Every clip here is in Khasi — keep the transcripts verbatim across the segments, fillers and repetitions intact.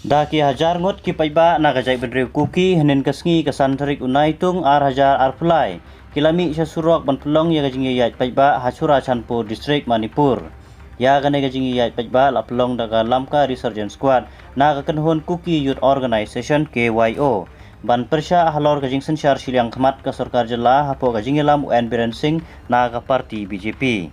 Da ki hajar ngut ki paidbah na ka jaitbynriew Kuki, hynnin ka sngi ka san tarik u Naitung ar hajar arphew lai, ki la mih sha surok ban pynlong ïa ka jingïaid paidbah ha Churachandpur District, Manipur. Ïa kane ka jingïaid paidbah la pynlong da ka Lamka Resurgence Squad na ka kynhun Kuki Youth Organisation, K Y O, ban pyrshah halor ka jingsynshar shiliang khmat ka sorkar jylla hapoh ka jingïalam u N Biren Singh na ka party B J P.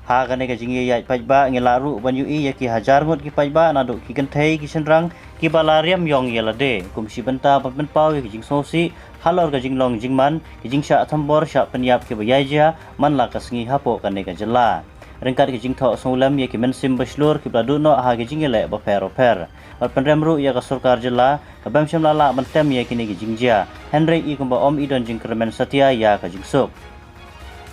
Ha kane ka jingïaid paidbah ngi lah ruh ban ïohi ïa ki hajar ngut ki paidbah naduh ki kynthei ki shynrang kiba la riam ïong ïa lade kum shi bynta ban pynpaw ïa ki jingsngewsih halor ka jinglong jingman, ki jingshah thombor shah pynïap kiba ïaid jia man la ka sngi hapoh kane ka jylla, ryngkat ki jingthoh sngewlem ïa ki mynsiem ba shlur kiba la duh noh ha ki jingïaleh bapher bapher. Bad pynrem ruh ïa ka sorkar jylla kaba ym shym la lah ban tem ïa kine ki jingjia, hynrei i kumba ym i don jingkyrmen satia ïa ka jingsuk.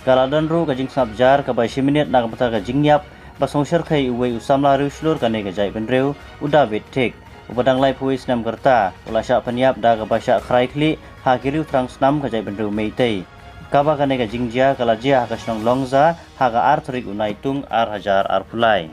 Ka la don ruh ka jingsngap jar kaba shi minit na ka bynta ka jingïap ba sngewshyrkhei uwei u samla riewshlur kane ka jaitbynriew, u David Thik, uba dang laiphew wei snem ka rta, u la shah pynïap da kaba shah khrai khlieh ha ki riew thrang snam ka jaitbynriew Meitei. Kaba kane ka jingjia ka la jia ha ka shnong Longza ha ka ar tarik u Naitung ar hajar arphew lai.